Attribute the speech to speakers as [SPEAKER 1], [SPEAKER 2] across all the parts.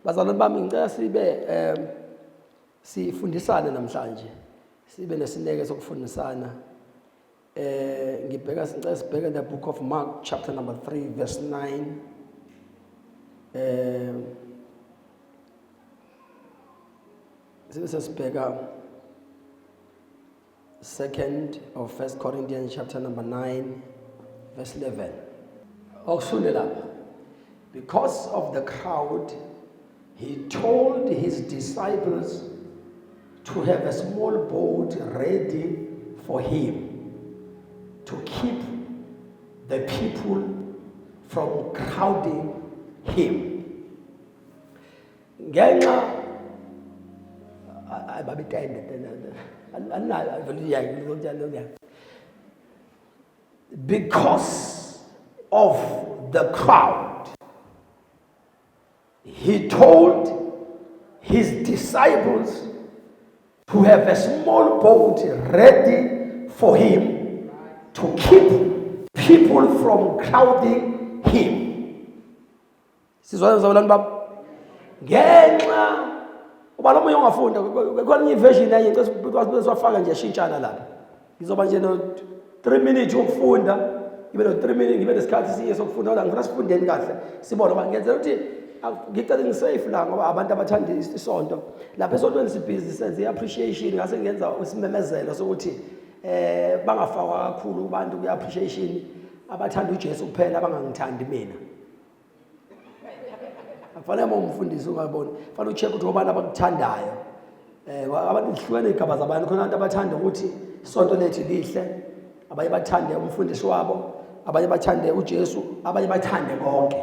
[SPEAKER 1] Bazalwane bami ngicela sibe sifundisane namhlanje. Sibe nesineke sokufundisana. Ngibheka sicela sibheke the book of Mark chapter number 3 verse 9. Sibe sesibheka second of first Corinthians chapter number 9 verse 11. Awufunde lapha. Because of the crowd he told his disciples to have a small boat ready for him to keep the people from crowding him. Ngenxa ay babitende alinayo, because of the crowd he told his disciples to have a small boat ready for him to keep people from crowding him. Sizwana mzalwane baba? Ngenxa uba lo munye ongafunda khona enye version enye ngicela siwafaka nje shintshana lapha. Ngizoba nje no 3 minutes ukufunda, ngibe no 3 minutes, ngibe nesikhathi sinye sokufunda kodwa ngifuna sifundeni kahle sibone ngoba ngenzela ukuthi ngicela ngisafe la ngoba abantu abathanda isonto lapha esontweni sibhizi senze i-appreciation ngase ngenza isimemezelo sokuthi bangafakwa kakhulu kubantu kwi-appreciation abathanda uJesu kuphela abangangithandi mina. Akufanele uma umfundisi ungaboni, fanele ucheck ukuthi obani abakuthandayo. Abantu zihlukene izigaba zabantu, khona abantu abathanda ukuthi isonto lethu lihle, abanye bathande umfundisi wabo, abanye bathande uJesu, abanye bathande konke.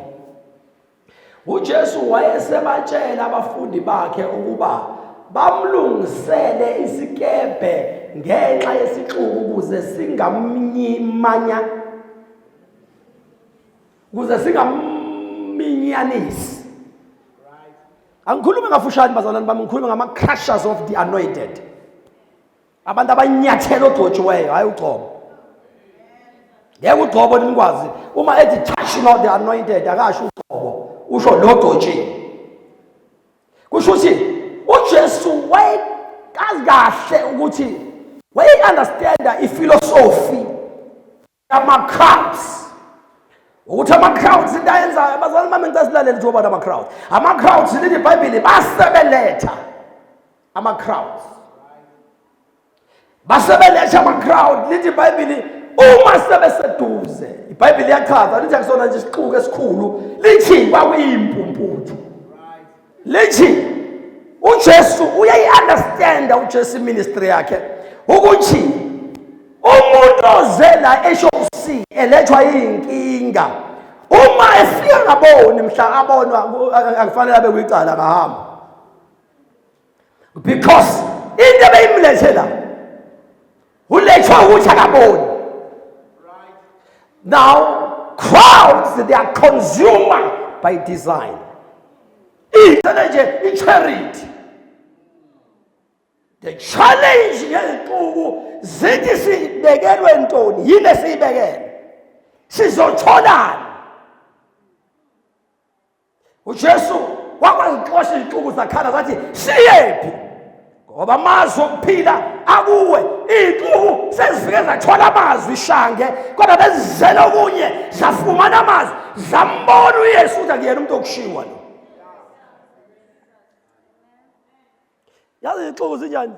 [SPEAKER 1] uJesu wayesebatshela abafundi bakhe ukuba bamlungisele isikebhe ngenxa yesixuku ukuze singamnyimanya, ukuze singaminyanisi. Angikhulume ngafushane bazalwane bami, ngikhulume ngama-crushers of the anointed, abantu abanyathela ogcotshiweyo, hayi ugcobo. Ngeke ugcobo nikwazi uma ethi touch not the anointed, akasho ugcobo, usho lo gcotshiwe. Kusho ukuthi uJesu wayekazi kahle ukuthi wayeyi-understanda ifilosofi ama-crowds, ukuthi ama-crowds into ayenzayo. Bazalwane bami, ngicela silalele ukuthi obani ama-crowds. Ama-crowds lithi iBhayibheli basebeletha ama-crowds, basebeletha ama-crowd. Lithi iBhayibheli uma sebeseduze, iBhayibheli liyachaza lithi akusona nje isixuku esikhulu, lithi kwakuyimpumputhu. Lithi uJesu uyayi-understanda uJesu iministry yakhe ukuthi umuntu oze la esho-C elethwa iy'nkinga, uma efika ngaboni mhla abonwa akufanele abe kwicala, akahamba, because into ebeyimlethe la ulethwa ukuthi akaboni. Now crowds, they are consumer by design. Iy'cele nje i-charity. The challenge ngezixuku zithi sibekelwe ntoni, yini esiyibekele, sizotholani? uJesu wakwazixosha izixuku zakhala zathi siyephi, ngoba amazwi okuphila akuwe. Iy'xuku sezifike zathola amazwi shange, kodwa bezizele okunye, zafumana amazwi, zambona uYesu ukuthi akuyena umuntu okushiwa lo. Yazi iy'xuku zinjani?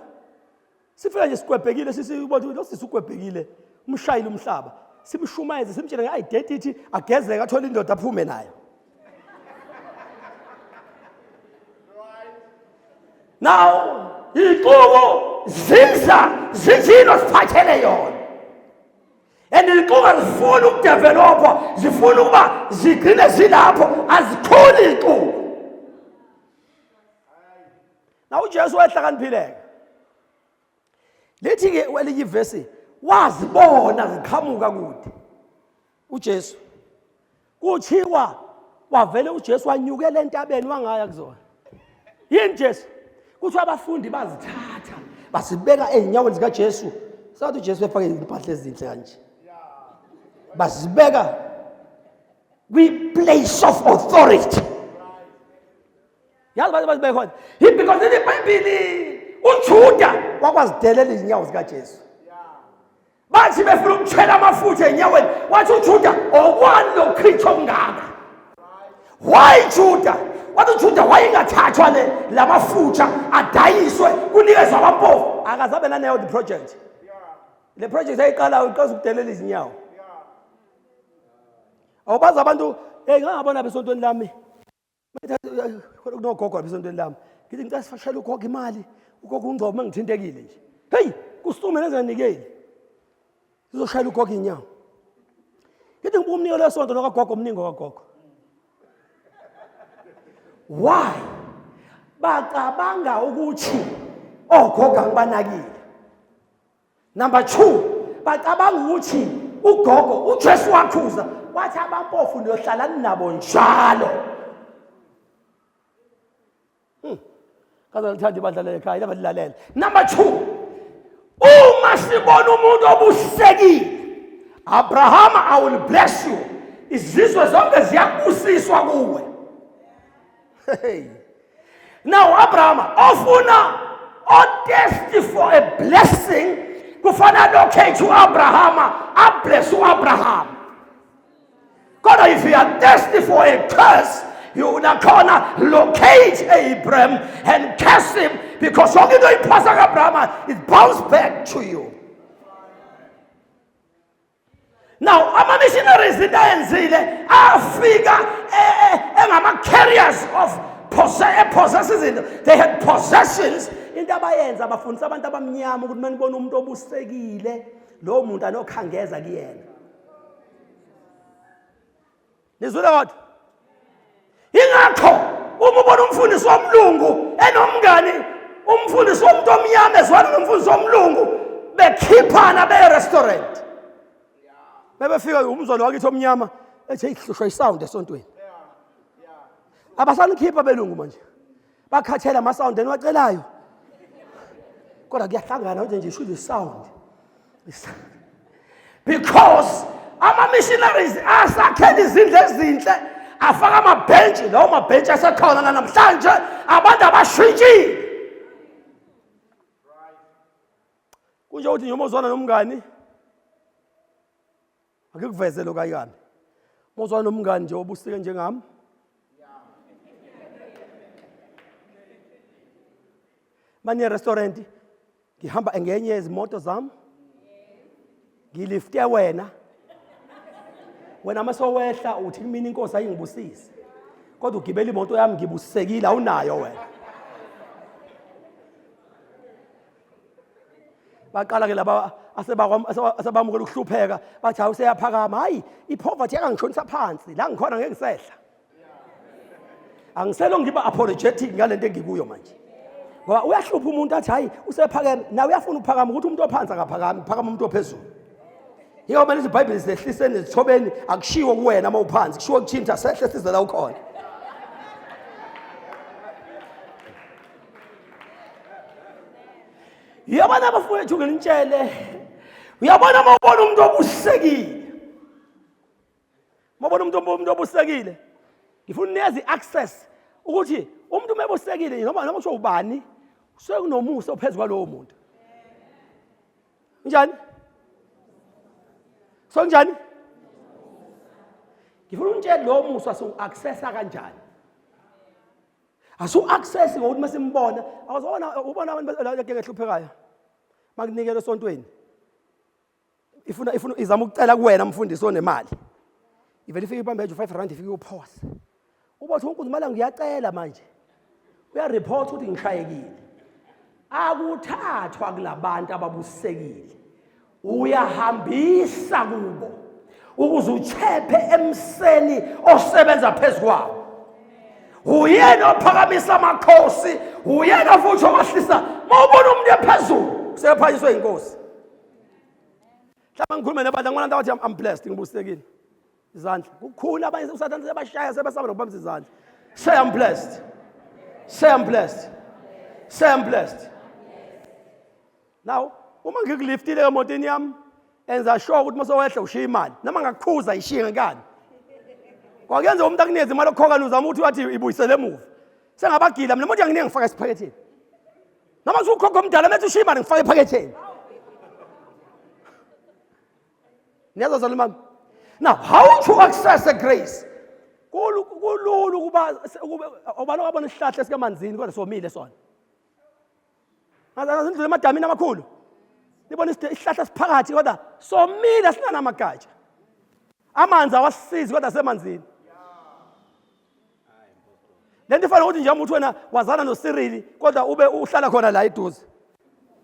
[SPEAKER 1] Sifika nje sigwebhekile, sisibona ukuthi lo sisi ugwebhekile, umshayile umhlaba, simshumayeze, simtshele nge-identity, agezeke, athole indoda, aphume nayo. Now iy'xuku ziza zithini osiphathele yona, and iy'xuku azifuni ukudevelopha, zifuna ukuba zigcine zilapho, azikhuli iy'xuku. Na uJesu wayehlakaniphileke. Lithi-ke kwelinye ivesi wazibona ziqhamuka kude uJesu, kuthiwa wavele uJesu wanyukela entabeni wangaya kuzona. Yini Jesu? Kuthiwa abafundi bazithatha basibeka ey'nyaweni zikaJesu. Sathi uJesu efake izimpahla ezinhle kanje, bazibeka kwi-place of authority. Yazi baze bazibe khona. Because iBhayibheli uJuda wakwazidelela izinyawo zikaJesu. Bathi befuna ukuthela amafutha enyaweni, wathi uJuda okwani lokuchitha okungaka. Why Juda? Wathi uJuda wayengathathwa le lamafutha adayiswe kunikezwe abampofu. Akazabe naneyo the project. Le project ayiqala uqala ukudelela izinyawo. Awubazi abantu, hey ngangabona besontweni lami. Kunogogo lapha esontweni lami. Ngithi ngicela sifashele ugogo imali. Ugogo ungcobo uma ngithintekile nje. Hey, kusume nenganikeli. Sizoshayela ugogo inyawo. Ngithi ngibuka umnikelo wesonto lokagogo omningi okagogo. Why? Bacabanga ukuthi ogogo angibanakile. Number 2, bacabanga ukuthi ugogo uJesu wakhuza wathi abampofu niyohlala nabo njalo. Kaze ngithanda ibandla lekhaya laba lilalela. Number 2, uma sibona umuntu obusekile Abraham I will bless you. Izizwe zonke ziyakubusiswa kuwe. Hey. Now Abraham ofuna otest for a blessing kufana locate uAbraham abless uAbraham. Kodwa if you are thirsty for a curse you nakhona locate Abraham and curse him because yonke into oyiphosa kaAbraham it bounce back to you. Now ama-missionaries into ayenzile afika e, e, engama-carriers of possess izinto they had possessions into abayenza bafundisa abantu abamnyama ukuthi manibona umuntu obusekile lowo muntu anokhangeza kuyena nizwile kodwa ingakho uma ubona umfundisi womlungu enomngani umfundisi womuntu omnyama ezwana nomfundisi womlungu bekhiphana beye-restaurant bebefika umzwalo wakithi omnyama ethi ihlushwa isound esontweni abasanikhipha belungu manje bakhathela ama-sound eniwacelayo kodwa kuyahlangana nje nje shuthi sound because ama-missionaries asakhela izindlu ezinhle afaka amabhentshi lawo mabhentshi asekhona nanamhlanje abantu abashintshile kunje ukuthi nje uma uzwana nomngani Akikuveze lokho ayikami. Mozwa nomngani nje obusike njengami. Manje restaurant ngihamba ngenye yezimoto zami. Ngilifte wena. Wena masowehla uthi kumina inkosi ayingibusise. Kodwa ugibela imoto yami ngibusisekile awunayo wena. Baqala ke laba asebamukela ukuhlupheka bathi hawu seyaphakama hayi ipoverty yakangishonisa phansi la ngikhona ngeke ngisehla angiselo ngiba apologetic ngalento engikuyo manje ngoba uyahlupha umuntu athi hayi usephakeme nawe uyafuna ukuphakama ukuthi umuntu ophansi akaphakami phakama umuntu ophezulu yingoba manje iBhayibheli sehliseni ezithobeni akushiwo kuwena uma uphansi kushiwo kuthina sehle size la ukhona Uyabona abafowethu nginitshele. Uyabona uma ubona umuntu obusekile. Uma ubona umuntu umuntu obusekile. Ngifuna nezi access ukuthi umuntu uma ebusekile noma noma kusho ubani sekunomusa ophezu kwalowo muntu. Njani? So njani? Ngifuna unitshele lowo musa siwu-accessa kanjani. Asu-access ngokuthi uma simbona awuzobona ubona abantu ngeke ehluphekayo makunikela esontweni ifuna ifuna izama ukucela kuwena mfundisi onemali ivele ifike ibambe nje 5 rand ifike uphose ubothi uNkulunkulu mala ngiyacela manje uyareport ukuthi ngishayekile akuthathwa kulabantu ababusekile uyahambisa kubo ukuze uchephe emseni osebenza phezu kwabo uyena ophakamisa amakhosi uyena futhi owahlisa uma ubona umuntu ephezulu usephakanyiswe inkosi mhlawumbe ngikhulume nebandla ngibona abantu abathi I'm blessed ngibusisekile izandla kukhulu abanye usathane sebashaya sebesaba nokubambisa izandla say I'm blessed say I'm blessed say I'm blessed Now uma ngikuliftile emotini yami enza sure ukuthi uma sowehla ushiya imali noma ngakukhuza ishiye ngenkani. Kwakuyenza umuntu akunikeze imali okukhoka uzama ukuthi wathi ibuyisele emuva. Sengabagila mina, umuntu anginingi ngifaka esiphaketheni. Noma usukhokho omdala methi ushiya imali ngifaka ephaketheni. Niyazwa zalwane bami? Now, how to access the grace? Kulula ukuba ubani okabona isihlahla esikamanzini kodwa somile sona. Ngaze ndlule emadamini amakhulu. Nibona isihlahla siphakathi kodwa somile sinanamagatsha. Amanzi awasisizi kodwa semanzini. Le nto ifana ukuthi njengoba uthi wena wazana noCyril kodwa ube uhlala khona la eduze.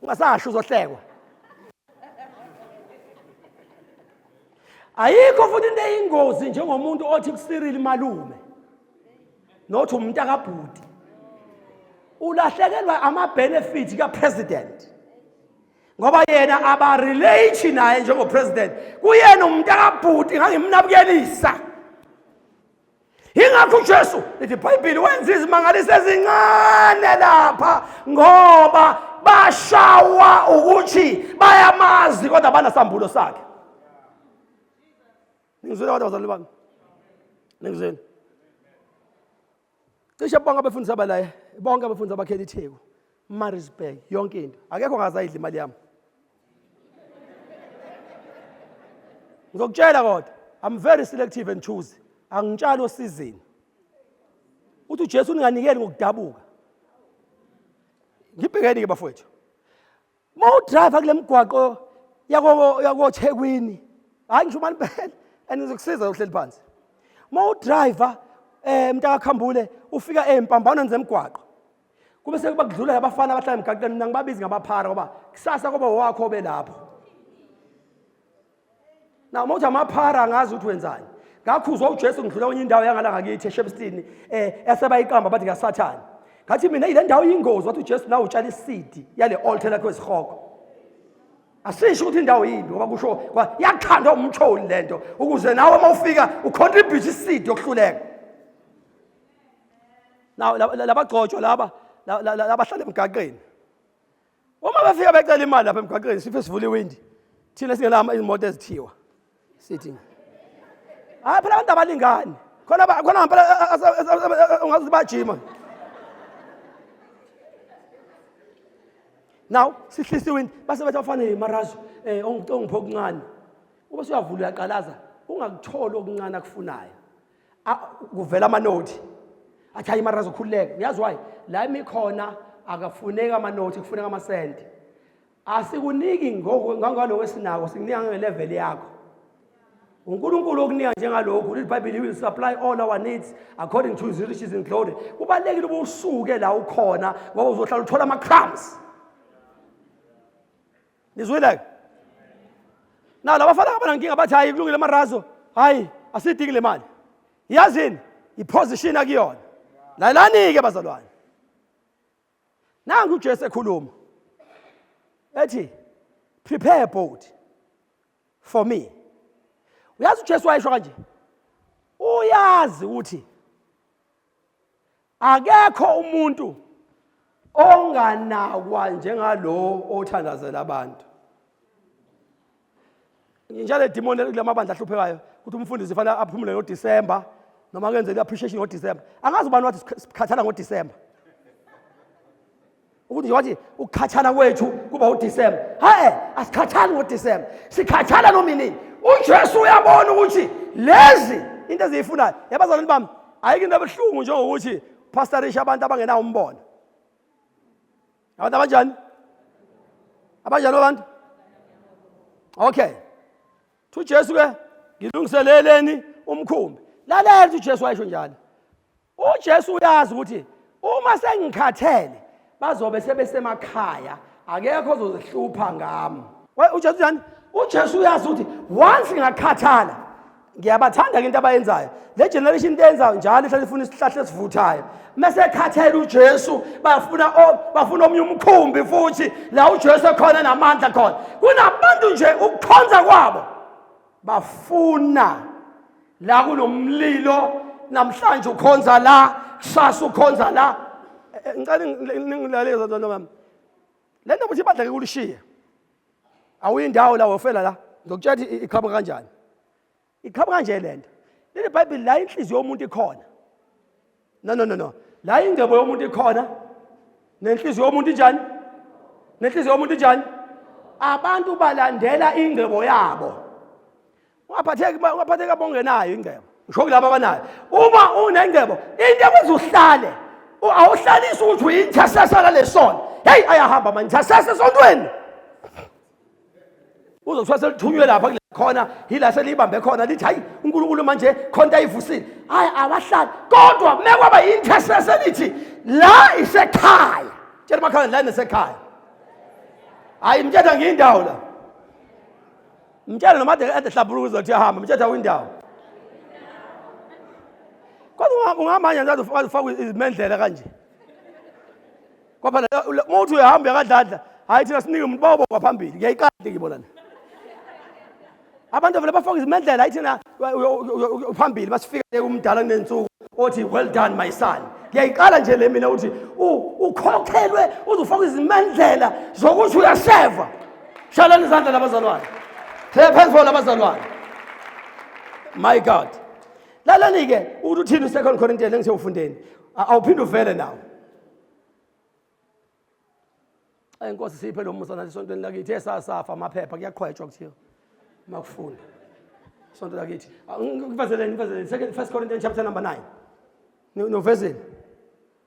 [SPEAKER 1] Ungasasho uzohlekwa. Ayikho futhi into eyingozi njengomuntu othi kuCyril malume. Nothi umuntu akabhuti. Ulahlekelwa ama benefits ka president. Ngoba yena aba relate naye njengo president. Kuyena umuntu akabhuti ngangimnabukelisa. Ingakho uJesu lithi iBhayibheli wenza izimangaliso ezincane lapha ngoba bashawa ukuthi bayamazi kodwa banasambulo sakhe. Ningizwile kodwa bazalwane bami? Ningizwile? Cishe bonke abefundisi abalaye, bonke abefundisi abakhela iTheku, Maritzburg, yonke into. Akekho ngaze ayidla imali yami. Ngizokutshela kodwa, I'm very selective and choosy. Angitshali osizini. Uthi uJesu ninganikeli ngokudabuka. Ngibhekeni ke bafowethu. Uma udriver kule migwaqo yakoThekwini, hayi ngisho mani phela and ngizokusiza uhleli phansi. Uma udriver mntakaKhambule ufika empambanweni zemigwaqo. Kube sekuba kudlula abafana abahlala emgaqweni mina ngibabizi ngabaphara ngoba kusasa kuba owakho obelapho. Na uma uthi amaphara angazi ukuthi wenzani. Ngakhuzwa uJesu ngidlula kwenye indawo yangala ngakithi eShepstone esebayiqamba bathi kaSathane. Ngathi mina ile ndawo iyingozi wathi uJesu nawe utshala isidi yale altar lakho esihogo. Asisho ukuthi indawo yimbi ngoba kusho yakhandwa umtholi lento ukuze nawe uma ufika ucontribute isidi yokuhluleka. Now labagcotshwa laba labahlala emgaqeni. Uma befika becela imali lapha emgwaqeni sife sivule iwindi. Thina singenama izimoto ezithiwa. Sithi hayi phela abantu abalingani. Khona khona ngempela ungazi bajima. Now sihlisa iwindi base bethi afane marazo ongipho okuncane. Uma usuyavula uyaqalaza ungakutholi okuncane akufunayo. Kuvela amanothi athi hayi imarazo khululeka. Uyazi why? La imikhona akafuneki amanothi, kufuneka amasenti. Asikuniki ngaloko esinako, sikunika ngelevel yakho. uNkulunkulu okunika njengalokhu, lithi iBhayibheli, he will supply all our needs according to his riches in glory. Kubalulekile ukuba usuke la ukhona ngoba uzohlala uthola ama-crumbs. Nizwile-ke? Na labafana abanankinga bathi hayi kulungile amarazo, hayi asidingi le mali. Yazini iposition akuyona. Lalani-ke bazalwane. Nangu uJesu ekhuluma ethi prepare a boat for me. Uyazi uJesu wayesho kanje, uyazi ukuthi akekho umuntu onganakwa njengalo othandazela abantu. Njalo demon kulamabandla ahluphekayo ukuthi umfundisi fanele aphumule ngoDecember noma kenzele i-appreciation ngoDecember. Angazi ubani wathi sikhathala ngoDecember. Ukuthi nje wathi ukukhathala kwethu kuba uDecember. Hayi, asikhathali ngoDecember. Sikhathala noma inini. UJesu uyabona ukuthi lezi into eziyifunayo. Yabazalwane bami, ayikho into ebuhlungu njengokuthi pastorisha abantu abangenawo umbono. Abantu abanjani? Abanjani abantu? Okay. Thu Jesu ke ngilungiseleleni umkhumbi. Lalela uJesu wayesho njalo. uJesu uyazi ukuthi uma sengikhathele bazobe sebesemakhaya, akekho ozozihlupha ngami. UJesu njani? uJesu uyazi ukuthi once ngakhathala, ngiyabathanda ke into abayenzayo. Le generation into eyenzayo njalo ihlale ifuna isihlahla esivuthayo. Mase ekhathele uJesu bafuna omnye umkhumbi futhi la uJesu ekhona namandla khona. Kunabantu nje ukukhonza kwabo bafuna la kunomlilo. Namhlanje ukhonza la, kusasa ukhonza la. Ngicela ningilalele zona mama. Le nto ukuthi ibandla ke kulishiye. Awuyindawo la wofela la. Ngizokutshela ukuthi iqhamuka kanjani. Iqhamuka kanje le nto. Leli iBhayibheli la inhliziyo yomuntu ikhona. No, no, no, no. La ingcebo yomuntu ikhona nenhliziyo yomuntu injani? Nenhliziyo yomuntu injani? Abantu balandela ingcebo yabo. Ungaphatheki ungaphatheki abongenayo ingcebo. Ngisho kulabo abanayo. Uma unengcebo, into ekwenza uhlale awuhlalisi ukuthi uyintercessor lalesono. Hey ayahamba manje intercessor esontweni. Uzothiwa selithunywe lapha kule khona yila seliyibambe khona lithi hayi uNkulunkulu manje khonto ayivusile. Hayi abahlali kodwa mekwaba intercessor lithi la isekhaya. Tshela makhaya la nesekhaya. Hayi mtshela ngiyindawo la. Mtshele noma ade ade hlabuluka uzothi ahamba mtshele awindawo. Kodwa ungamanye nje ufake izimendlela kanje. Ngoba phela uma uthi uyahamba uyakadladla hayi thina sinike umuntu bawubonga phambili ngiyayiqala into engiyibona la. Abantu vele bafaka izimendlela hayi thina phambili basifike umdala kunensuku othi well done my son. Ngiyayiqala nje le mina uthi ukhokhelwe uzofaka izimendlela zokuthi uyaseva. Shalani izandla labazalwane. Clap hands for labazalwane. My God. Lalani-ke ukuthi uthini uSecond Corinthians engisewufundeni. Awuphinde uvele nawo. Ayi Nkosi siphe lo musa nathi esontweni lakithi esasafa amaphepha kuyaqhwetshwa kuthiwa uma kufunda. Isonto lakithi. Ngivezeleni ngivezeleni second first Corinthians chapter number 9. Novezeni.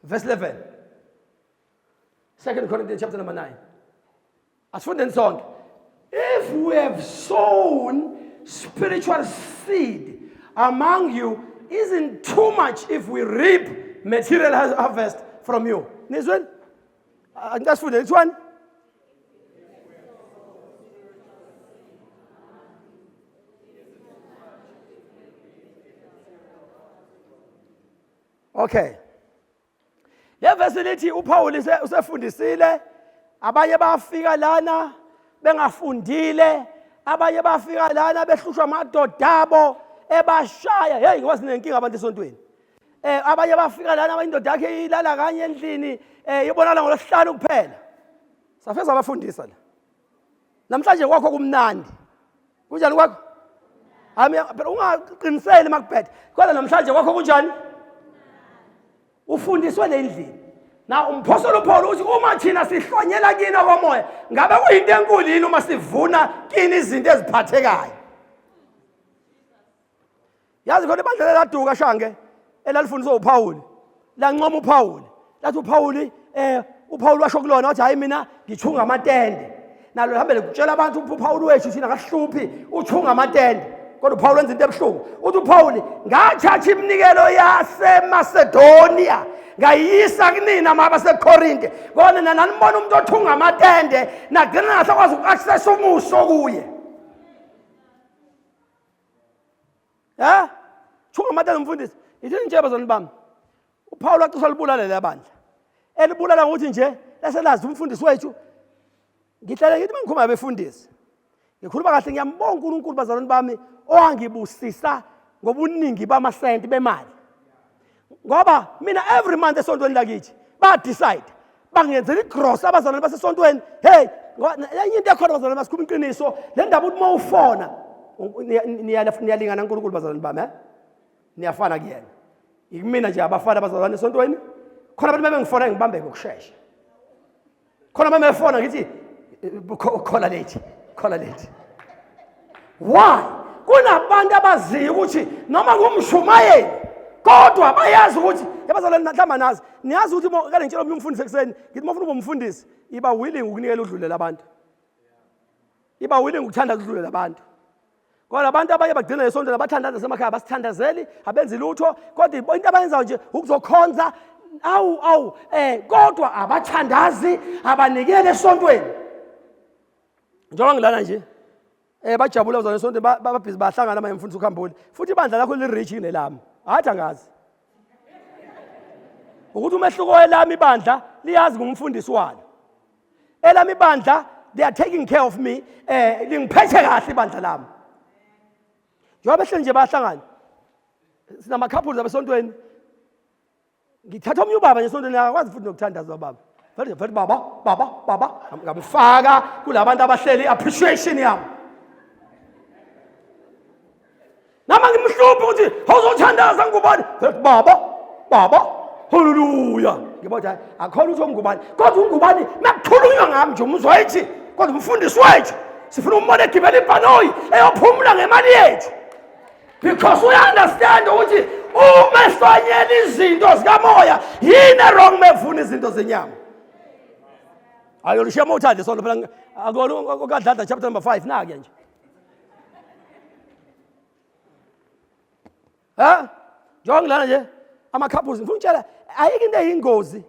[SPEAKER 1] Verse 11. Second Corinthians chapter number 9. Asifundeni sonke. If we have sown spiritual seed among you, isn't too much if we reap material harvest from you. Nizweni? Angikasifunde kuthiwani? Okay. Le verse lithi uPaul usefundisile abanye bafika lana bengafundile abanye bafika lana behlushwa amadoda abo ebashaya hey ngoba sinenkinga abantu esontweni eh abanye bafika lana indoda yakhe ilala kanye endlini eh ibonakala ngolosihlanu kuphela safeza abafundisa la namhlanje kwakho kumnandi kunjani kwakho Ami phela ungaqiniseli makubhede kodwa namhlanje kwakho kunjani ufundiswe le ndlini na umphostoli uPaul uthi uma thina sihlonyela kini okomoya ngabe kuyinto enkulu yini uma sivuna kini izinto eziphathekayo yazi khona ibandla leladuka shange elalifundiswa uPaul lancoma uPaul lathi uPaul eh uPaul washo kulona wathi hayi mina ngithunga amatende nalo lihambe likutshela abantu uPaul wethu thina kahluphi uthunga amatende kodwa uPaul wenza into ebuhlungu uthi uPaul ngathatha iminikelo yaseMacedonia ngayiyisa kunina ma baseKorinte kodwa nina nanibona umuntu othunga amatende nagcina ngasakwazi uku-access umuso kuye Eh? Thunga amatende mfundisi. Ithini nje bazalwane bami? uPaul wacisha libulale lebandla. Elibulala ngokuthi nje laselazi umfundisi wethu. Ngihlale ngithi mangikhuluma abefundisi. Ngikhuluma kahle ngiyambonga uNkulunkulu bazalwane bami owangibusisa ngobuningi bamasenti bemali. Ngoba mina every month esontweni lakithi ba decide bangenzela igross abazalwane basesontweni hey enye into ekhona bazalwane basikhuluma iqiniso le ndaba ukuthi uma ufona niyalingana uNkulunkulu bazalwane bami eh niyafana kuyena ikumina nje abafana abazalwane esontweni khona abantu bebengifona ngibambeke ngokushesha khona bemefona ngithi khola late khola late why kunabantu abaziyo ukuthi noma ngumshumayeli kodwa bayazi ukuthi yabazalwane mhlawumbe nazi niyazi ukuthi kade ngitshela omunye umfundisi ekuseni ngithi uma ufuna ube umfundisi iba willing ukunikela udlulela abantu iba willing ukuthanda udlulela abantu kodwa abantu abanye bagcina ngesonto labathandaza semakhaya basithandazeli abenzi lutho kodwa into abayenzayo nje ukuzokhonza awu awu eh kodwa abathandazi abanikele esontweni njengoba ngilana nje eh bajabula bazona esonto babhizi bahlangana manje mfundisi ukhambule futhi ibandla lakho li rich kunelami hathi angazi ukuthi umehluko welami ibandla liyazi ngumfundisi walo elami ibandla they are taking care of me eh lingiphethe kahle ibandla lami njengoba behleli nje bayahlangana sinama-couples abesontweni ngithatha omunye ubaba nje esontweni akakwazi futhi nokuthandaza ubaba vele vele baba baba baba ngamfaka kulabantu abahleli appreciation yami nama ngimhluphi ukuthi awuzothandaza ngubani vele baba baba Haleluya. Ngibona hayi akhona ukuthi ongubani. Kodwa ungubani makukhulunywa ngami nje umuzwa ethi kodwa umfundisi wethu sifuna umbone egibela ibhanoyi eyophumula ngemali yethu. Because we understand ukuthi uma ehlwanyela izinto zikamoya yini wrong mevuna izinto zenyama. Ayo lishiya uma uthanda isonto phela akona okadladla chapter number 5 nake nje. Ha? Njengoba ngilana nje ama couples ngifuna ukutshela ayikho into eyingozi.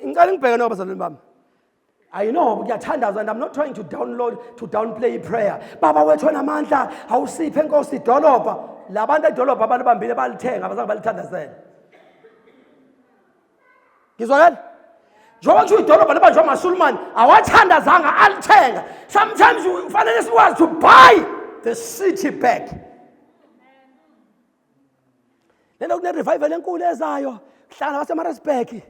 [SPEAKER 1] Ngicela ngibheke noma bazalwane bami. I know kuyathandazwa and I'm not trying to download to downplay prayer. Baba wethu onamandla awusiphe inkosi idolobha. Labantu edolobha abalibambile balithenga abazange balithandazele. Ngizwakala? Njengoba kuthiwa idolobha libanjwa amaSulumane awathandazanga alithenga. Sometimes kufanele sikwazi to buy the city back. Lento kune-revival enkulu ezayo kuhlangana baseMaritzburg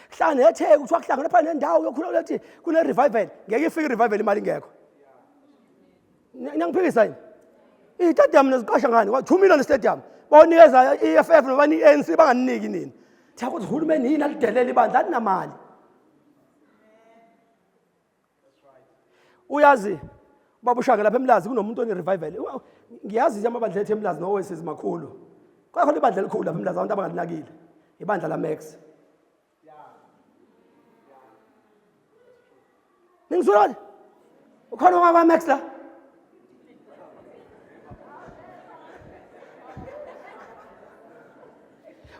[SPEAKER 1] kuhlangana neTheku kuthiwa kuhlangana phana nendawo yokhula lethi kune-revival ngeke ifike i-revival imali ingekho niyangiphikisa yini iy'tadium niziqasha ngani 2 million stadium bawunikeza i-EFF noma i-ANC banganiniki nini thina ukuthi uhulumeni yini alidelela ibandla alinamali uyazi ubaba ushaka lapha emlazi kunomuntu one-revival ngiyazi nje amabandla ethu emlazi no-oasis makhulu kodwa khona ibandla elikhulu lapha emlazi abantu abangalinakile ibandla lamax ningizwelani ukhona owakwaMax la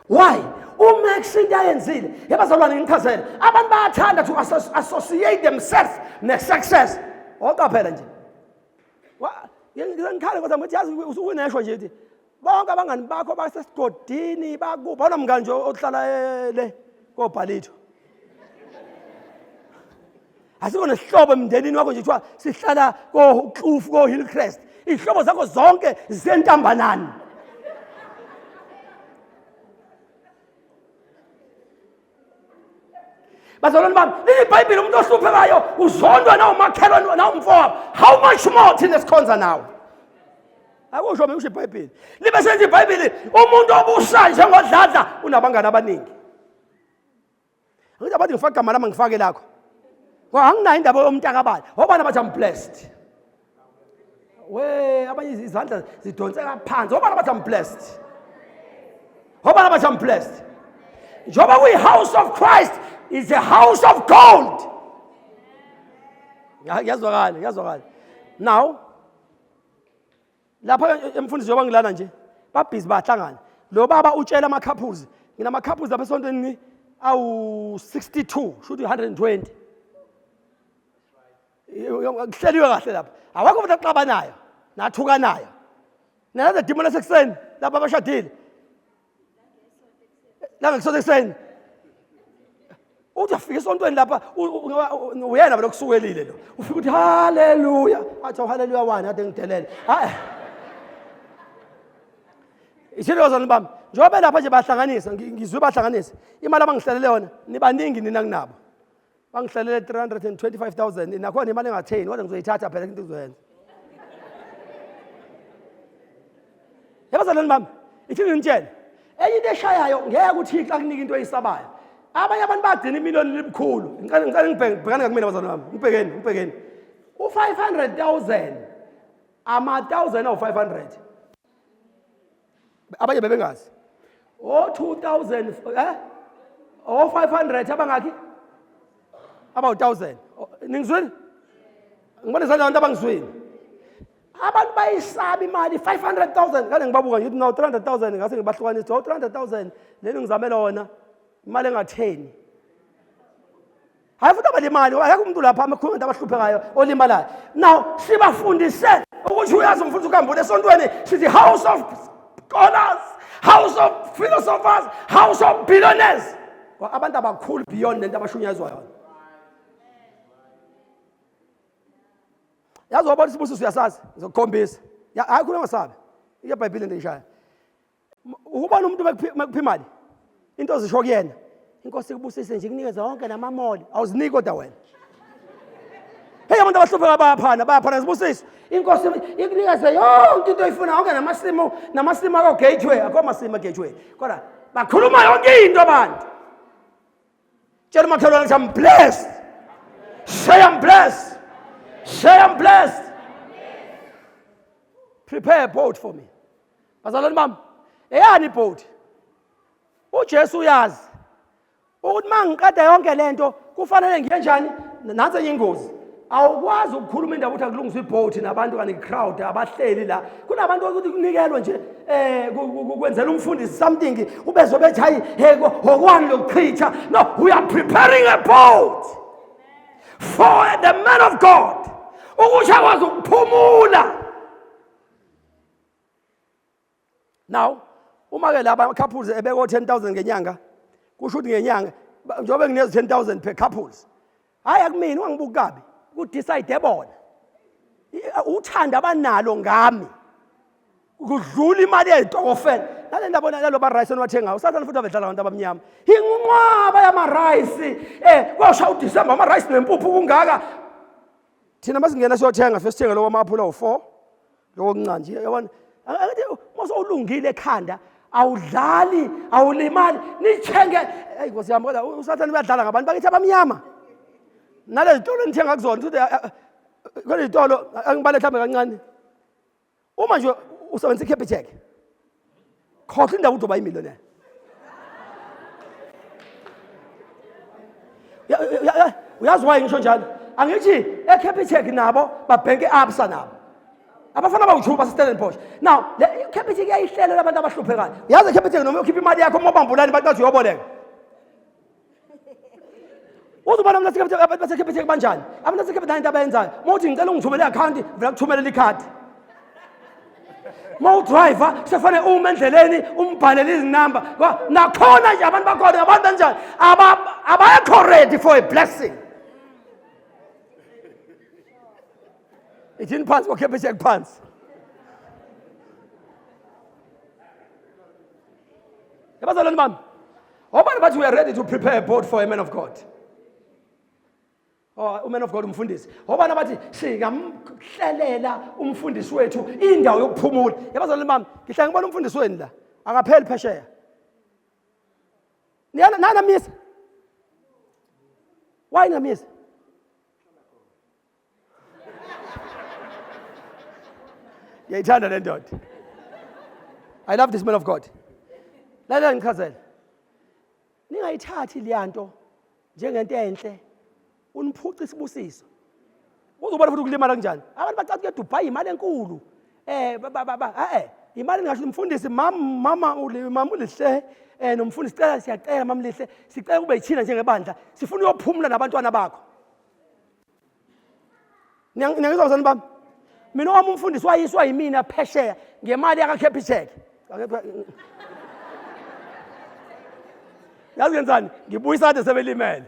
[SPEAKER 1] why uMax into ayenzile yabazalwane ngichazele abantu bayathanda to associate themselves ne-success oqaphela nje ngikhale kodwa ngithi yazi usukunesho nje ukuthi bonke abangani bakho basesigodini bakuphi awunamngani nje ohlala eh, le kobhalitho asikho nesihlobo emndenini wakho nje kuthiwa sihlala koxufu ko-hillcrest iy'hlobo zakho zonke zisentambanani Bazalwane bami, leli iBhayibheli umuntu ohluphekayo uzondwa nawumakhelwane nawumfowabo. How much more thina esikhonza nawe? Akusho mina kusho iBhayibheli. Libe senze iBhayibheli umuntu obusa njengodladla unabangani abaningi. Angithi abathi ngifake igama lami ngifake lakho. Ngoba anginayo indaba yomntakabani. Obani abathi I'm blessed. We abanye izandla zidonseka phansi. Obani abathi I'm blessed. Obani abathi I'm blessed. Njengoba kuyi-house of Christ is a house of gold. Ngiyazwakala, ngiyazwakala. Now lapha emfundisi njengoba ngilana nje babhizi bahlangana lo baba utshela ama-couples nginama-couples lapha esontweni awu-62 shuthi 120 kuhleliwe kahle lapha awakho umuntu axabanayo nathukanayo nalaza demon asekuseni lapha abashadile langekusonto ekuseni uthi afika esontweni lapha uyena vele okusukelile lo ufika uthi haleluya athi haleluya wani ade ngidelele hayi Ithini bazalwane bami njengoba belapha nje bahlanganisa ngizwe bahlanganisa imali abangihlalele yona nibaningi nina kunabo bangihlalele 325,000 nakhona imali engatheni kodwa ngizoyithatha phela into ngizoyenza yabazalwane bami ithi ngintshele enye into eshayayo ngeke uthixo akunike into oyisabayo abanye abantu bagcina imiliyoni libukhulu ngicela ngicela ngibheke bhekani ngakumina bazalwane bami ngibhekeni ngibhekeni u-500,000 ama-1000 awu-500 abanye bebengazi o-2000 eh o-500 abangakhi abawu-1000 ningizwile ngibona izandla abantu abangizwile abantu bayisaba imali 500,000 kade ngibabuka ngithi no 300,000 ngase ngibahlukanisa oh 300,000 leni ngizamela wona imali engatheni hayi futhi abalimali akekho umuntu lapha amakhulu abantu abahluphekayo olimalayo now sibafundise ukuthi uyazi umfundisi ukambule esontweni sithi house of scholars house of philosophers house of billionaires abantu abakhulu beyond lento abashunyayezwa yona yazi wabona isibusiso uyasazi ngizokukhombisa hayi khuluma ngasabi iyebhayibhile into engishaya Ukubona umuntu mekupha imali into ozisho kuyena inkosi ikubusise nje ikunikeze wonke namamoli awuziniki kodwa wena hey abantu abahlupheka bayaphana bayaphana zibusiso inkosi ikunikeze yonke into oyifuna wonke namasimu namasimu ako gateway akho masimu gateway kodwa Bakhuluma yonke into abantu. Tshela umakhelwane ukuthi I'm blessed. Say I'm blessed. Say I'm blessed. Prepare a boat for me. Bazalwane bami, eyani iboat? UJesu uyazi ukuthi uma ngiqeda yonke lento kufanele ngiye njani nansi enye ingozi awukwazi ukukhuluma indaba ukuthi akulungiswe ibhoti nabantu kani crowd abahleli la kunabantu ukuthi kunikelwe nje eh kwenzela umfundisi something ubezwe bethi hayi hey okwani lokuchitha no we are preparing a boat for the man of God ukuthi akwazi ukuphumula. Now uma ke laba couples ebeko 10000 ngenyanga kusho ukuthi ngenyanga njengoba nginezi 10000 per couples hayi akumina ungangibuki kabi ku decide bona uthando abanalo ngami kudlula imali yezitokofela nale ndaba nalo ba rice eniwathengayo usathane futhi avedlala abantu abamnyama inqwaba yama rice eh kwasha uDecember ama rice nempuphu kungaka thina masingena siyothenga fike sithenge lowo amaphula u4 lokho okuncane nje yabona angithi uma sewulungile ekhanda awudlali awulimali nithenge eyi nkosi yami kodwa usathane uyadlala ngabantu bakithi abamnyama nalezi tolo enithenga kuzona futhi kulezi tolo angibale mhlawumbe kancane uma nje usebenzisa i-capitec khohlwa indaba ukuthi uba yimillionaire uyazi why ngisho njalo angithi eCapitec nabo babhenke i-absa nabo abafana bawuthu baseStellenbosch now le iCapitec iyayihlelela abantu abahluphekayo yazi iCapitec noma uyokhipha imali yakho uma ubambulani bantu bathi uyoboleka uzobona abantu baseCapitec banjani abantu baseCapitec into abayenzayo uma uthi ngicela ungithumele i-akhawunti vela kuthumelela ikhadi uma udriver kusefanele ume endleleni umbhalele izinamba nakhona nje abantu bakhona abantu banjani abayekho ready for a blessing ithini phansi kokhephetshek phansi yabazalwane bami obani bathi we are ready to prepare a boat for a man of god Oh, uman of God umfundisi. Obana bathi singamhlelela umfundisi wethu indawo yokuphumula. Yabazalwane bami, ngihlala ngibona umfundisi wenu la. Akapheli phesheya. Niyana nana misa. Why ngamisa? Ngiyayithanda le ndoda. I love this man of God. Lalela ngichazele. Ningayithathi leyanto njengento enhle uniphuca isibusiso uzobona futhi ukulimala kunjani abantu bacathi ke Dubai imali enkulu eh ba ba ba eh imali ngasho umfundisi mama mama mama ulihle eh nomfundisi cela siyacela mama lihle sicela kube yithina njengebandla sifuna uyophumula nabantwana bakho niyangizwa bazalwane bami mina owami umfundisi wayiswa yimina phesheya ngemali yakaCapitec yazi ngenzani ngibuyisa kade sebelimele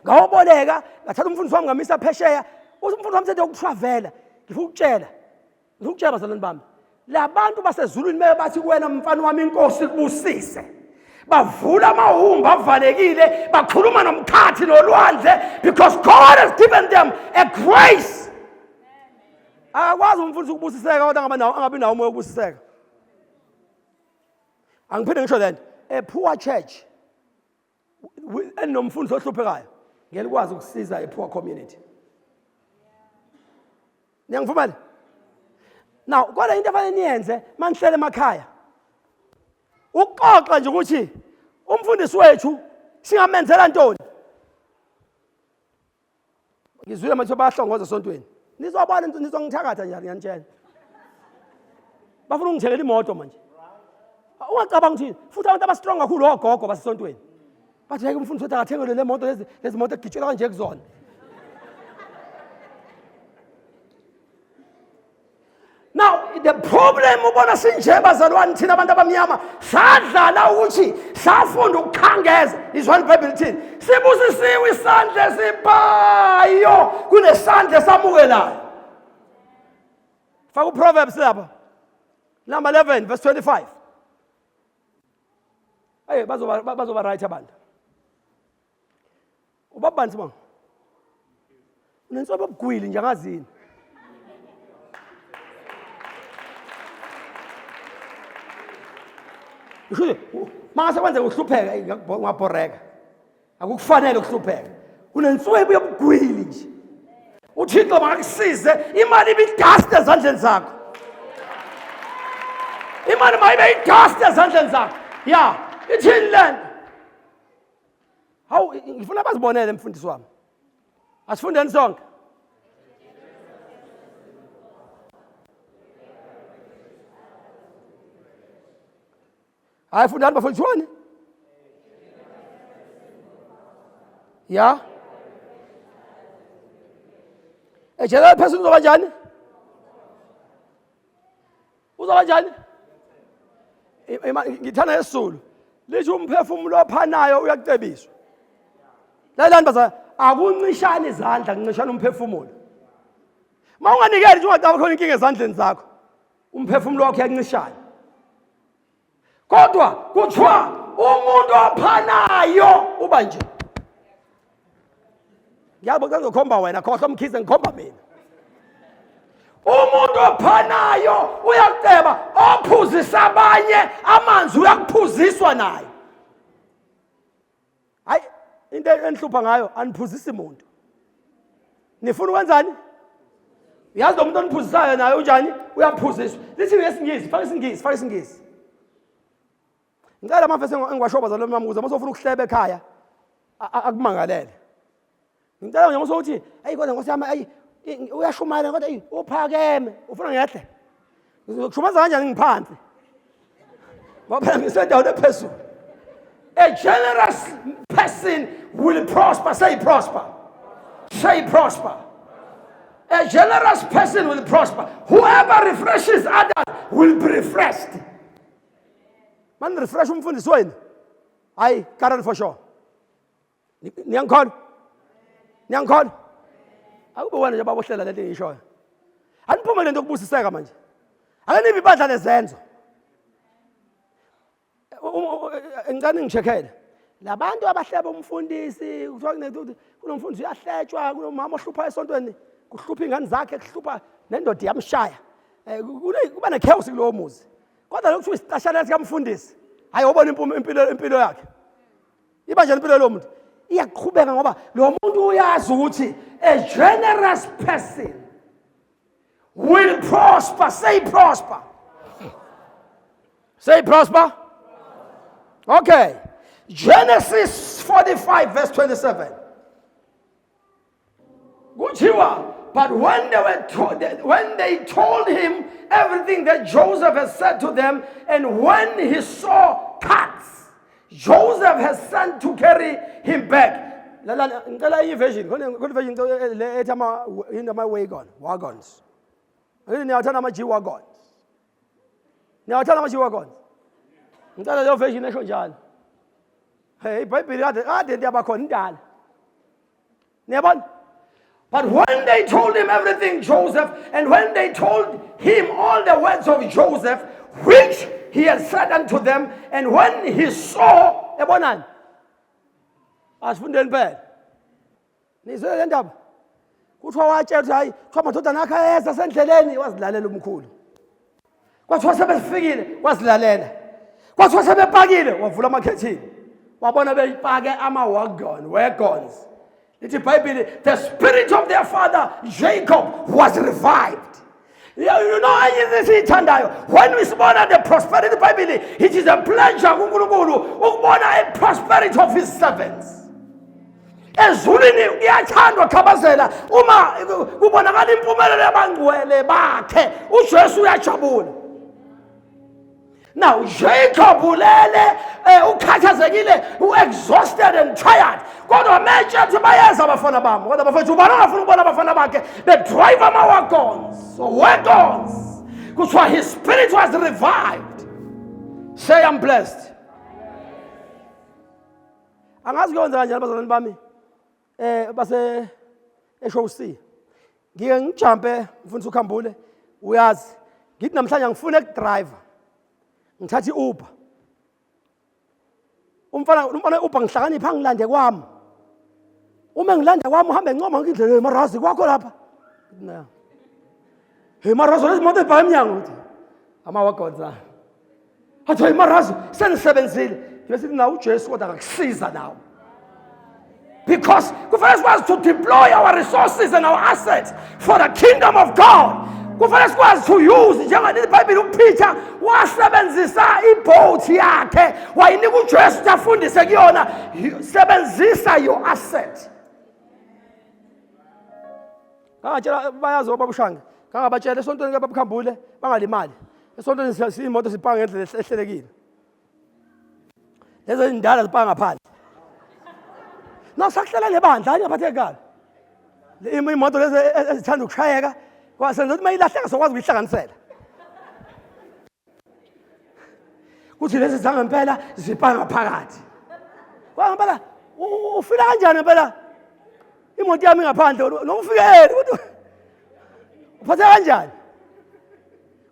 [SPEAKER 1] ngawoboleka ngathatha umfundisi wami ngamisa phesheya umfundisi wami sethe ukutravela ngifuna ukutshela Ngikutshela bazalwane bami, labantu basezulwini meke bathi kuwena mfana wami inkosi ikubusise. Bavula amahumba avalekile, bakhuluma nomkhathi nolwandle because God has given them a grace. Akakwazi umfundisi ukubusiseka kodwa angabe nawo angabi nawo umoya wokubusiseka. Angiphinde ngisho lento. A poor church enomfundisi ohluphekayo ngeke likwazi ukusiza a poor community. Niyangivumela? Now kodwa into efanele niyenze manihlele emakhaya ukuxoxa nje ukuthi umfundisi wethu singamenzela ntoni. Ngizwile manje bayahlongoza esontweni. Nizobona nizongithakatha nje ngiyanitshela. Bafuna ungithengela imoto manje. Ungacabanga ukuthi futhi abantu abastrong kakhulu ogogo basesontweni. Bathi ngeke umfundisi wethu akathengelwe le moto lezi lezi moto egitshelwa kanje kuzona. Now the problem ubona sinje bazalwane thina abantu abamnyama sadlala ukuthi safunda ukukhangeza izwani iBhayibheli lithini sibusisiwe isandla esiphayo kunesandla esamukelayo faka uProverbs lapha number 11 verse 25 hey bazoba bazoba right abantu ubaba bani sibonga unensobo obugwili nje angazini Ngisho mase kwenzeka uhlupheka ungabhoreka. Akukufanele ukuhlupheka. Unenswebu yobugwili nje. UThixo makakusize imali ibidust ezandleni zakho. Imali mayibe idust ezandleni zakho. Ya, ithini lento? Hawu ngifuna bazibonele mfundisi wami. Asifundeni sonke. Hayi fundani bafundisi wani? Ya. Ejela phezulu uzoba njani? Uzoba njani? Ngithanda isiZulu. Lisho umphefumulo ophanayo uyakucebiswa. Lalelani bazalwane, akuncishani izandla, kuncishana umphefumulo. Uma unganikeli nje ungacaba khona inkinga ezandleni zakho. Umphefumulo wakho uyancishana. Kodwa kuthiwa umuntu ophanayo uba nje. Ngiyabo ngizokhomba wena, khohlwa mkhize ngikhomba mina. Umuntu ophanayo uyakuceba, ophuzisa abanye amanzi uyakuphuziswa naye. Hayi into enihlupha ngayo aniphuzisi muntu. Nifuna ukwenzani? Uyazi lo muntu oniphuzisayo naye unjani? Uyaphuziswa. Lithi ngesingisi, faka isingisi, faka isingisi. Ngicela amavesi engiwasho bazalwane bami ukuze uma usufuna ukuhleba ekhaya akumangalele. Ngicela nje uma uthi, "Ayi kodwa Nkosi yami, ayi uyashumayela kodwa ayi uphakeme." Ufuna ngehle? Ngizokushumayeza kanjani ngiphansi? Ngoba phela ngisendaweni ephezulu. A generous person will prosper. Say prosper. Say prosper. A generous person will prosper. Whoever refreshes others will be refreshed. Mani refresh umfundisi wenu. Hayi, Karen for sure. Niyangikholwa? Niyangikholwa? Akube wena nje baba ohlela lento engiyishoyo. Aniphume lento yokubusiseka manje. Ake nibe ibandla lezenzo. Ngicela ningishekhele. Labantu abahleba umfundisi kuthiwa kunomfundisi uyahletshwa kunomama ohlupha esontweni kuhlupha ingane zakhe kuhlupha nendoda iyamshaya. Eh, kuba nechaos kulowo muzi. Kodwa lokhu kuthiwa isiqashana sikamfundisi. Hayi wobona impilo impilo yakhe. Iba njani impilo lo muntu? Iyaqhubeka ngoba lo muntu uyazi ukuthi a generous person will prosper. Say prosper. Say prosper. Okay. Genesis 45 verse 27. Kuthiwa but when they were told, when they told him everything that Joseph had said to them, and when he saw carts Joseph has sent to carry him back. Ngicela enye version, khona version le ethi ama yini ama wagon, wagons. Angithi niyawathanda ama G wagons. Niyawathanda ama G wagons. Ngicela leyo version esho njalo. Hey, iBhayibheli kade kade into yabakhona indala. Niyabona? But when they told him everything Joseph, and when they told him all the words of Joseph, which he had said unto them, and when he saw, yabonani? Asifundeni phela. Nizwe le ndaba? Kuthiwa watshela ukuthi hayi, kuthiwa amadodana akhe ayeza sendleleni, wazilalela umkhulu. Kwathiwa sebefikile, wazilalela. Kwathiwa sebepakile, wavula amakhethini. Wabona beyipake ama-wagon, wagons. Lithi iBhayibheli, the spirit of their father Jacob was revived. You know enye into esiyithandayo when we sibona the prosperity iBhayibheli it is a pleasure kuNkulunkulu ukubona a prosperity of his servants. Ezulwini kuyathandwa khabazela uma kubonakala impumelelo yabangcwele bakhe uJesu uyajabula. Now Jacob ulele eh, ukhathazekile u-exhausted and tired kodwa metshe athi bayeza abafana bami kodwa bafethu ubani ongafuna ukubona abafana bakhe bedrive ama-wagons wagons kuthiwa his spirit was revived. Say I'm blessed. Angazi kuyonza kanjani abazalwane bami eh base eshow C ngike ngijampe mfundisi ukhambule uyazi ngithi namhlanje angifune ukudriver ngithatha i-Uber umfana umfana we-Uber ngihlakanipha angilande kwami uma ngilanda kwami uhambe ncoma ngikho indlela marazi kwakho lapha hey marazi lezi moto ebhaya emnyango uthi amawagonza. Athi hayi marazi senisebenzile. Ngibe sithi nawe uJesu kodwa akakusiza nawe. Because kufanele sikwazi to deploy our resources and our assets for the kingdom of God. Kufanele sikwazi to use njengoba iBhayibheli uPeter wasebenzisa iboat yakhe wayinika uJesu ukuthi afundise kuyona. Sebenzisa your asset. Ngangatshela bayazi obaba uShange. Ngangabatshela esontweni ke babukhambule bangalimali. Esontweni imoto sipaka ngendlela ehlelekile. Lezo izindala zipaka ngaphandle. No sakuhlela lebandla hayi ngaphatheki kabi. Imoto lezi ezithanda ukushayeka kwasenza ukuthi mayilahleka sokwazi ukuyihlanganisela. Kuthi lezi zangempela zipaka phakathi. Kwangempela ufila kanjani ngempela? Imoto yami ngaphandle noma ufike early kodwa uphathe kanjani?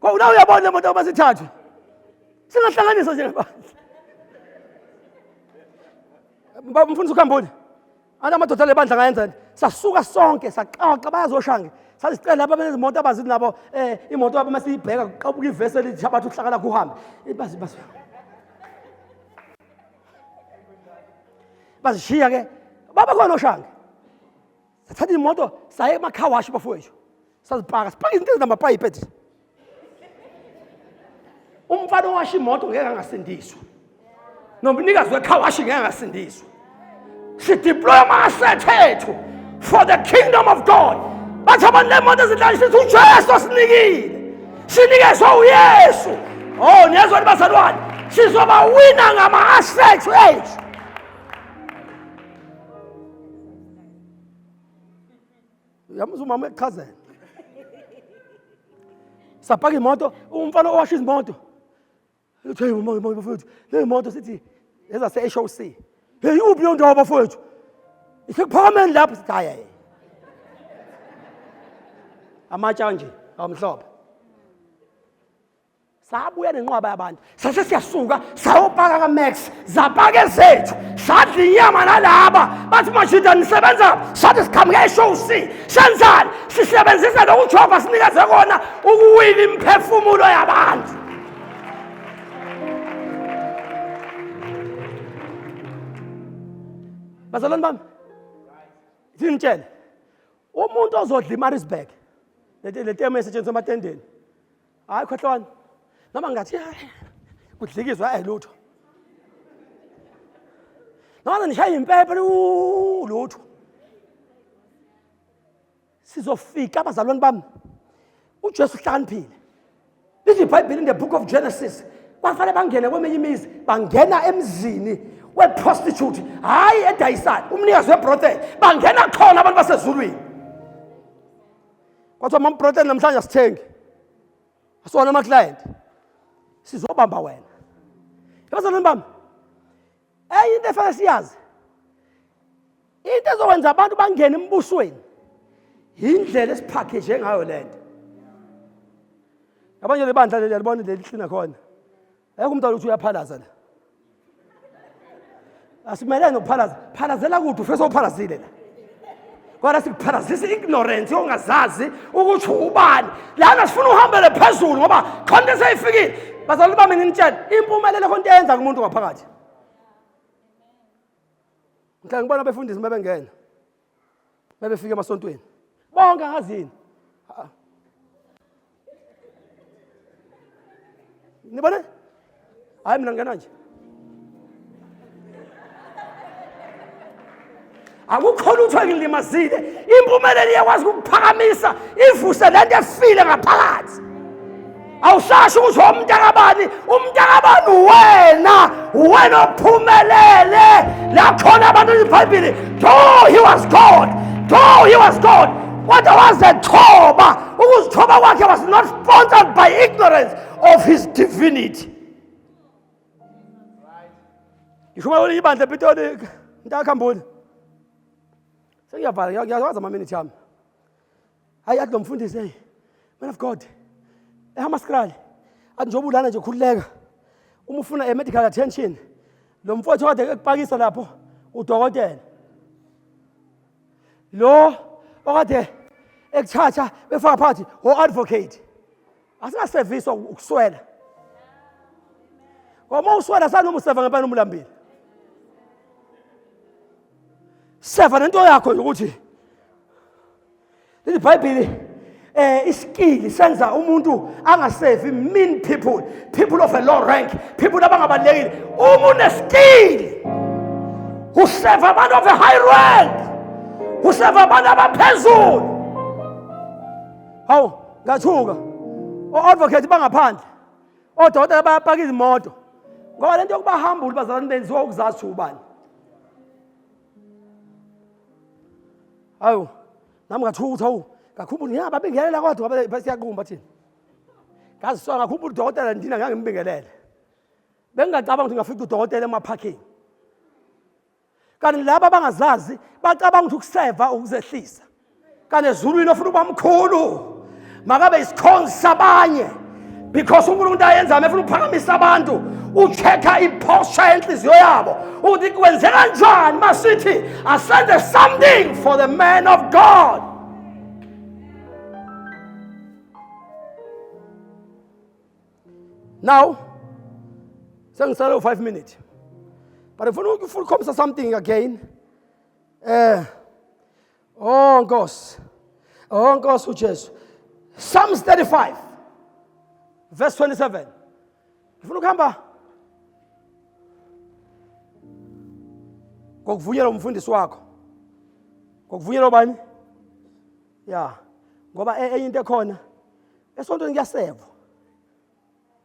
[SPEAKER 1] Kodwa la uyabona le moto uma sithathwe. Singahlanganisa nje ngaphandle. Mfundisi uKhambule. Ana amadoda lebandla ngayenzani? Sasuka sonke saxoxa bayazoshange. Sazicela laba benezimoto abazi nabo eh imoto yabo masiyibheka kuqhabuka ivesi elithi abathi uhlakala kuhambe. Bazi bazi. Bazishiya ke baba khona oshange. Sathatha imoto saye ema-car wash bafowethu. Sazipaka, sipaka izinto ezinamapayipi ethi. Umfana owasha imoto ngeke angasindiswa. Nomnikazi we-car wash ngeke angasindiswa. Sideploy ama-asset ethu for the kingdom of God. Bathi abantu le moto ezidlala sithi uJesu osinikile. Sinikezwe uYesu. Oh, niyezwa bazalwane? Sizobawina ngama-assets ethu. Uyamuzwa umama ekuchazela. Sapaka imoto, umfana owasha izimoto. Uthi hey mama bafowethu, le moto sithi ezase HOC. Hey uphi leyo ndawo bafowethu? Isekuphakameni lapho sithi hayi hayi. Amatshe kanje awamhlophe. Sabuya nenqwaba yabantu. Sase siyasuka sayopaka kaMax, zapaka ezethu, sadla inyama nalaba. Bathi majida nisebenza sathi siqhamuke eShow C. Senzani? Sisebenzisa lokhu Jehova sinikeze kona ukuwina imiphefumulo yabantu. Bazalwane bami, ngitshele umuntu ozodla iMaritzburg le temu esetshenziswa ematendeni hayi khohlwani noma ngathi kudlikizwa ayi lutho noma nishaya impepho lutho sizofika abazalwane bami uJesu uhlakaniphile lithi iBhayibheli in the book of Genesis kwafanele bangene kweminye imizi bangena emzini weprostitute hayi edayisayo umnikazi webrothel bangena khona abantu basezulwini kwathiwa mamprothel namhlanje asithengi asiwona ama-client sizobamba wena ebazalwane bami enye into efanele siyazi into ezokwenza abantu bangene embusweni yindlela esiphakheje ngayo le nto yabanye lebandla leli yalibona leli hlina khona ayekho umntwana ukuthi uyaphalaza la asimelene nokuphalaza phalazela kude ufike sowuphalazile la kodwa sikuphalazisa i-ignorance yongazazi ukuthi ubani lana sifuna uhambele phezulu ngoba khona into eseyifikile bazalwane bami nginitshela impumelelo khona into eyenza kumuntu ngaphakathi ngihlala ngibona abefundisi uma bengena bebefika emasontweni bonke angazini nibone hayi mina ngena nje akukho lutho engilimazile impumelelo iyakwazi ukuphakamisa ivuse le nto efile ngaphakathi awusasho ukuthi umntakabani umntakabani wena wena ophumelele la khona abantu ibhayibhili though he was god though he was god kodwa wazethoba ukuzithoba kwakhe was not sponsored by ignorance of his divinity ngisho uma ibandla epitoli ntakhambule sengiyavala ngiyawazi amaminithi ami hayi athi lo mfundisi hey man of god ehamaskrali athi njengoba ulana nje khululeka uma ufuna a medical attention lo mfowethu kade ekupakisa lapho udokotela lo okade ekuthatha befaka phakathi o-advocate asingaseviswa ukuswela Uma uswela sanoma useva ngempela noma ulambile. Seva nento yakho ukuthi leli Bhayibheli isikili senza umuntu angasevi mean people, people of a low rank, people abangabalekile. Uma unesikili useva abantu of a high rank, useva abantu abaphezulu. Hawu, ngathuka. O-advocate bangaphandle, odokotela bayapaka izimoto, ngoba lento yokuba humble bazalwane benziwa ukuzazi ubani. Hawu, nami ngathuka ukuthi hawu, ngakhumbula ngiyababingelela kodwa ngoba siyaqumba thina. Ngazisola ngakhumbula udokotela ndina ngeke ngimbingelele. Bengingacabanga ukuthi ngafica udokotela emaphakini. Kanti laba abangazazi bacabanga ukuthi ukuseva ukuzehlisa. Kanti ezulwini ofuna ukuba mkhulu makabe isikhonzi sabanye, because uNkulunkulu ayenza efuna ukuphakamisa abantu ucheck-a iposture yenhliziyo yabo ukuthi kwenze kanjani masithi asenze something for the man of God. Now sengisele u-5 minutes, but ngifuna ukukhombisa something again. Oh Nkosi, oh Nkosi uJesu. Psalms 35 verse 27. Ngifuna ukuhamba ngokuvunyelwa umfundisi wakho, ngokuvunyelwa bani? Ya, ngoba enye into ekhona esontweni kuyasevwa,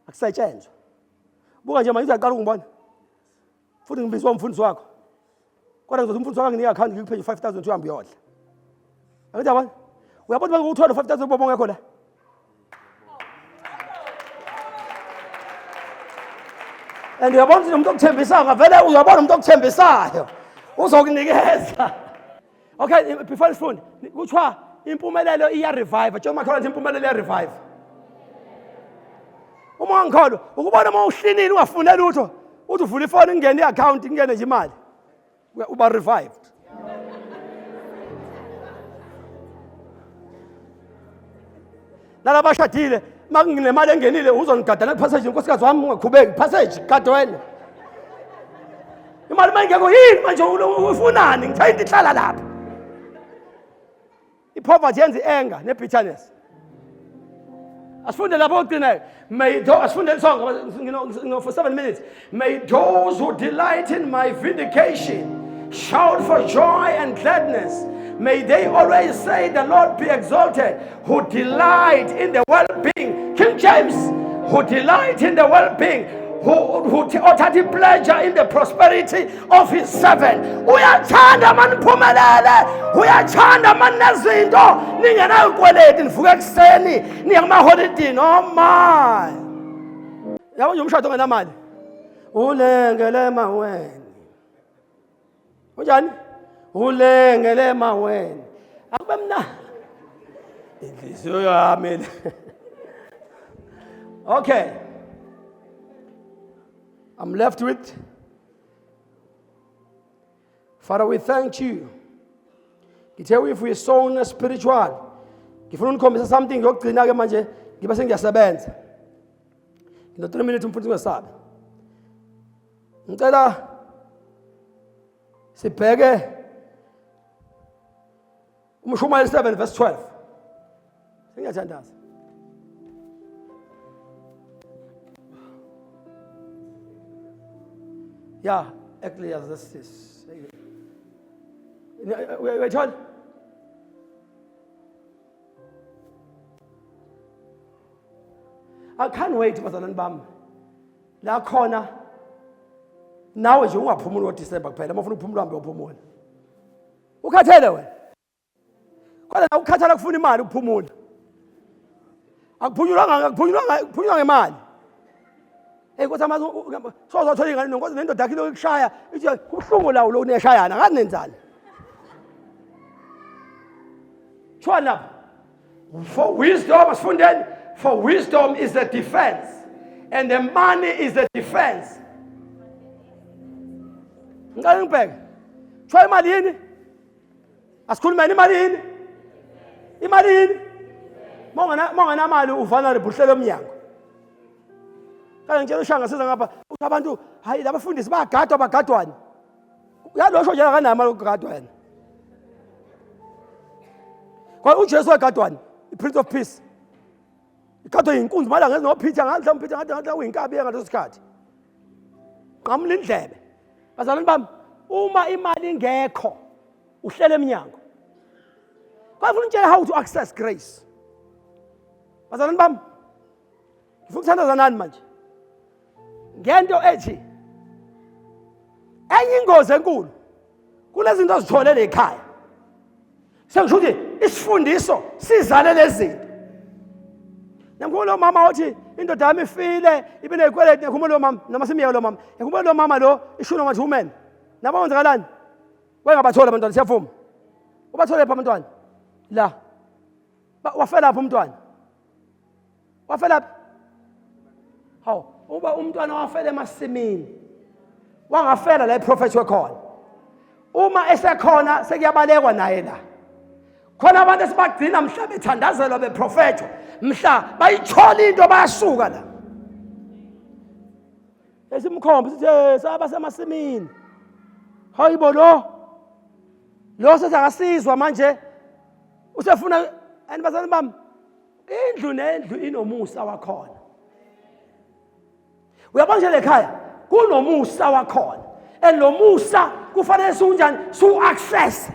[SPEAKER 1] akusetshenzwa. Buka nje manje uyaqala ukungibona futhi ngibizwa umfundisi wakho, kodwa ngizothi umfundisi wakho anginike account ngikuphe nje 5000 uhambe uyodla. Angithi yabona, uyabona uma ngikuthola 5000 bobo ngekho la. And uyabona ukuthi umuntu okuthembisayo ngavele, uyabona umuntu okuthembisayo uzokunikeza. Okay, before sifunde kuthiwa impumelelo iya revive. Tshela umakhelwane ukuthi impumelelo iya revive. Uma ungangikholwa ukubona uma uhlinile ungafune lutho, uthi uvula ifoni ingene i-account ingene nje imali, uba revived. Nalabashadile uma kunemali engenile uzongigadela kupassage, unkosikazi wami ungakhubeki passage gadwele imali uma ingekho yini manje ufunani? Ngithe into ihlala lapha. I-poverty yenza i-anger ne-bitterness. Asifunde lapho ogcinayo. May asifunde sonke for 7 minutes. May those who delight in my vindication shout for joy and gladness. May they always say, the Lord be exalted, who delight in the well-being. King James, who delight in the well-being, who othatha pleasure in the prosperity of his servant. Uyathanda maniphumelele, uyathanda maninezinto, ningenayo kweleti, nivuka ekuseni, niye kumaholidini. Oh my. Yabo nje umshado ongenamali. Ulengele maweni. Unjani? Ulengele maweni. Akube mna. Inhliziyo yami. Okay. I'm left with Father, we thank you. Ngithe if we sown spiritual, ngifuna unikhombisa something yokugcina ke manje ngibe sengiyasebenza. Ngino 3 minutes umfundisi ungesabe. Ngicela sibheke uMshumayeli 7 verse 12. Sengiyathandaza. Ya, Ecclesiastes. Uyayithola? I can't wait bazalwane bami. La khona nawe nje ungaphumuli ngoDecember kuphela, uma ufuna ukuphumula uhambe uyophumula. Ukhathele wena. Kodwa la ukukhathala kufuna imali ukuphumula. Akuphunyulwanga, akuphunyulwanga, kuphunyulwa ngemali. Hey Nkosi amazi sozothola ingane nonkosi nendoda yakhe ikushaya ithi kubuhlungu lawo lo uneshayana ngazi nenzani. Kuthiwa lapha for wisdom, asifundeni, for wisdom is the defense and the money is the defense. Ngicela ngibheke. Kuthiwa imali yini? Asikhulumeni, imali yini? Imali yini? Uma ungenamali uvulnerable, uhlele emnyango. Kanye ngitshela ushanga siza ngapha uthi abantu hayi labafundisi bayagadwa bagadwani. Uyalosho nje akanayo imali yokugadwa yena. Kwa uJesu wagadwani, i-Prince of Peace. Igadwa yinkunzi mala ngezi noPeter ngathi mhlawumbe uPeter ngathi ngathi uyinkabi ngaleso sikhathi. Nqamula indlebe. Bazalwane bami, uma imali ingekho uhlele emnyango. Kwafuna utshela how to access grace. Bazalwane bami, ngifuna ukuthandaza nani manje ngento ethi enye ingozi enkulu kunezinto ozithole le ekhaya sengisho ukuthi isifundiso sizale lezi zinto ngikhuluma lo mama othi indoda yami ifile ibe nezikweleti ngikhuluma lo mama noma simyeke lo mama ngikhuluma lo mama lo ishuno ngathi woman nabo kwenzakalani wayengabatholi abantwana siyavuma ubathole phi abantwana la wafela phi umntwana Wafela phi? Hawu, uba umntwana wafela emasimini. Wangafela la iprofethi wekhona. Uma esekhona sekuyabalekwa naye la. Khona abantu esibagcina mhla bethandazelwa beprofethwa, mhla bayithola into bayasuka la. Esimkhomba sithi eh, saba semasimini. Hayibo lo. Lo sesakasizwa manje. Usefuna and bazali bami Indlu nendlu inomusa wakhona. Uyabona nje lekhaya kunomusa wakhona. And lo musa kufanele siwunjani? Siwu-access.